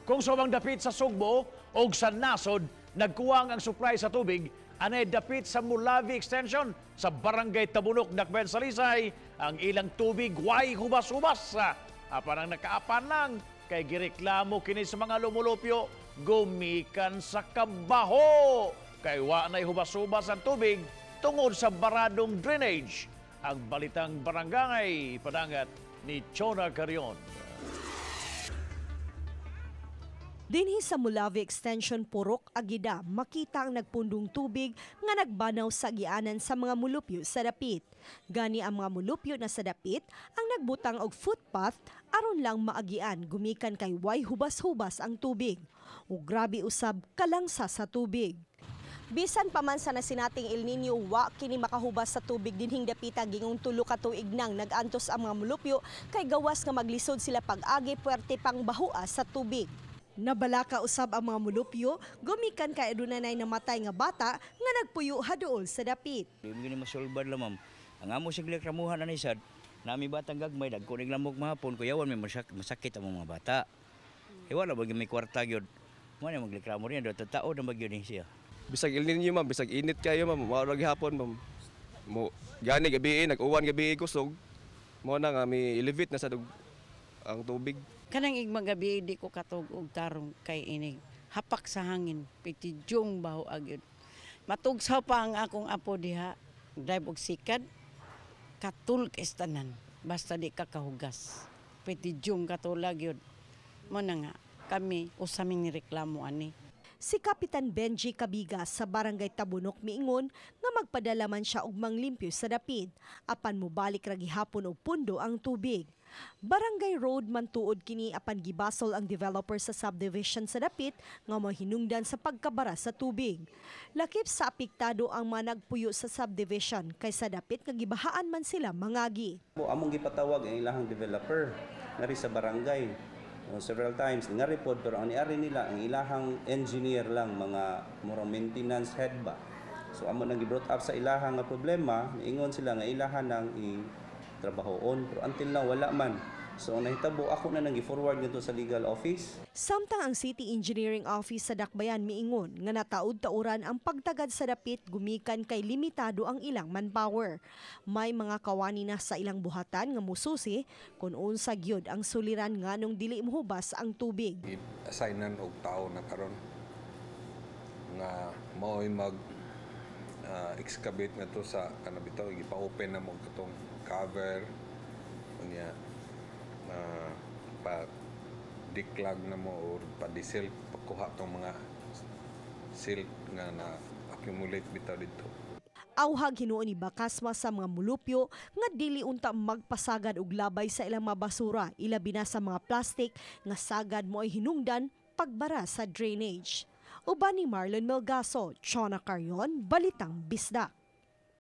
Kung sa ubang dapit sa Sugbo o sa nasod, nagkuwang ang supply sa tubig, anay dapit sa Mulavi Extension sa Barangay Tabunok, Dakbayan sa Talisay, ang ilang tubig way hubas-hubas. Apan ang nakaapan lang, kay gireklamo kini sa mga lumulupyo, gumikan sa kabaho. Kay wa na'y hubas-hubas ang tubig tungod sa baradong drainage. Ang Balitang Barangay, padangat ni Chona Carion. Dinhi sa Molave Extension, Purok Agida, makita ang nagpundong tubig nga nagbanaw sa agianan sa mga mulupyo sa dapit. Gani ang mga mulupyo na sa dapit ang nagbutang og footpath aron lang maagian gumikan kay way hubas-hubas ang tubig. Ug grabe usab kalangsa sa tubig. Bisan pa man sa nasinating El Nino, wa kini makahubas sa tubig dinhing dapita gingong 3 ka tuig nang nag-antos ang mga mulupyo kay gawas nga maglisod sila pag-agi, puwerte pang bahua sa tubig. Nabalaka usab ang mga mulupyo gumikan kay adunay namatay nga bata nga nagpuyo haduol sa dapit. Di mo gini masulbad lang, ma'am. Ang amo sa gireklamuhan ani sad, nami batang gagmay dagko ning lamok mahapon, kuyawan may masakit ang mga bata. Eh wala ba may kwarta gyud. Mo na magreklamo riyan do tao na magyud ni siya. Bisag El Nino, ma'am, bisag init kayo, ma'am, mao ra gihapon, ma'am. Mo gani gabi, nag-uwan gabi kusog. Mo na nga mi elevate na sa dug ang tubig. Kanang igma gabi di ko katog og tarong kay inig hapak sa hangin, pitidyong baho agyud. Matugsaw pa ang akong apo diha, drive og sikad, katul kay tanan basta di ka kahugas. Pitidyong katulag yun. Mo na nga kami usa ming nireklamo ani. Si Kapitan Benji Cabigas sa Barangay Tabunok miingon nga magpadala man siya og manglimpyo sa dapit apan mobalik ra gihapon og pundo ang tubig. Barangay road man tuod kini apan gibasol ang developer sa subdivision sa dapit nga mahinungdan sa pagkabara sa tubig. Lakip sa apektado ang mga nagpuyo sa subdivision kay sa dapit nga gibahaan man sila mangagi. Among gipatawag ang ilahang developer ngari sa barangay several times nga report, pero ang niari nila ang ilahang engineer lang, mga murang maintenance head ba. So amo nang gi-brought up sa ilahang nga problema, niingon sila nga ilahan nang i-trabahoon, pero until now wala man. So ang nahitabo, ako na nang gi-forward ngadto sa legal office. Samtang ang City Engineering Office sa Dakbayan miingon nga nataud-tauran ang pagtagad sa dapit gumikan kay limitado ang ilang manpower. May mga kawani na sa ilang buhatan nga mususi kung unsa gyud ang suliran nganong dili mohubas ang tubig. I-assignan og tao na karon nga mao'y mag excavate na to sa kana bitaw, gipa-open na mo katong cover unya pa declog na mo or pa desilt, pakuha tong mga silt nga na accumulate bitaw dito. Awhag hinuon ni Bakasma sa mga mulupyo nga dili unta magpasagad og labay sa ilang mga basura, ilabi na sa mga plastic nga sagad mo ay hinungdan pagbara sa drainage. Uban ni Marlon Melgaso, Chona Carion, Balitang Bisdak.